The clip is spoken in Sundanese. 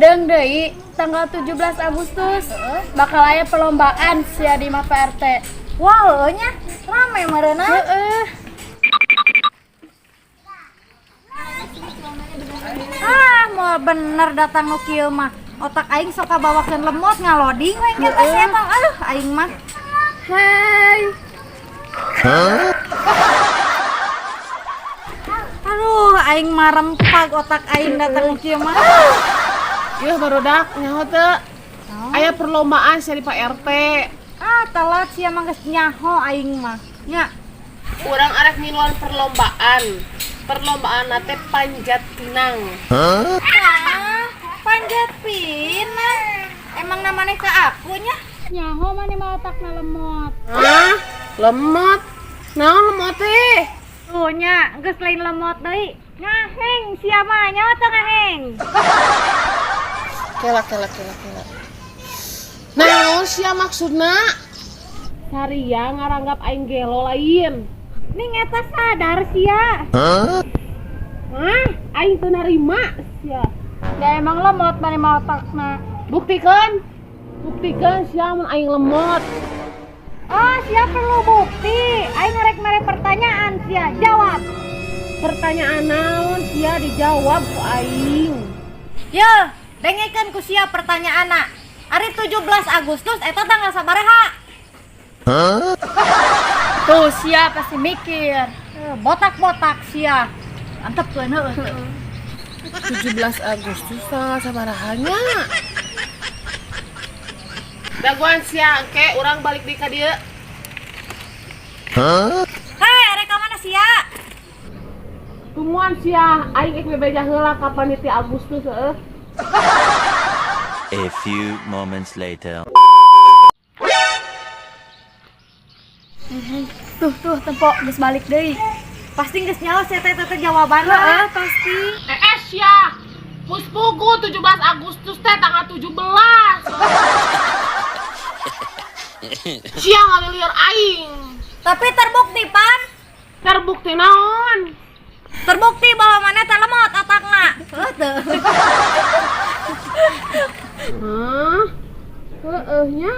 Deung deui, tanggal 17 Agustus bakal aya perlombaan sia di imah Pak RT. Wah, heueuh nya. Rame meureunna. Heeh. Ah, moal bener datang nu kieu mah. Otak aing sok kabawakeun lemot ngaloding we engke teh sia mah. Aduh, aing mah. Hai. Aduh, aing mah rempag otak aing datang nu kieu mah. Yeuh barudak nyaho teu? Aya perlombaan sia di Pak RT. Ah, telat sia mah geus nyaho aing mah. Nya. Urang arek ngiluan perlombaan. Perlombaan teh panjat pinang. Ah, panjat pinang. Emang namanya ke aku nya? Nyaho maneh mah otakna lemot. Hah? Lemot. Naon lemot teh? Tuh nya, geus lain lemot deui. Ngaheng sia mah, nyawa teu ngaheng. Kela kela kela kela. Naon sia maksudna? Saria ngaranggap aing gelo lain. Ning eta sadar sia. Hah? Aing teu narima sia. Da emang lemot maneh mah otakna. Buktikan. Buktikan sia mun aing lemot. Oh, sia perlu bukti. Aing ngerek mere pertanyaan sia, jawab. Pertanyaan naon sia dijawab ku aing. Ye, dengekeun ku sia pertanyaanna. Ari 17 Agustus eta tanggal sabaraha? Tuh sia pasti mikir. Eh, botak-botak sia. Mantep tuh heueuh. 17 Agustus tanggal sabaraha nya? Dagoan sia engke urang balik di ka dieu. Hei, arek ka mana sia? Tumuan sia, aing ek bebeja heula ka panitia Agustus heueuh. A few moments later. Tuh tuh tempo geus balik deui. Pasti geus nyaho sia teh teh jawabanna. Heeh, pasti. Eh sia. Puspugu 17 Agustus teh tanggal 17. Sia ngalilieur aing. Tapi terbukti pan, Terbukti naon? Terbukti bahwa maneh teh lemot otakna. Heuh teu. Hah? Heeh nya.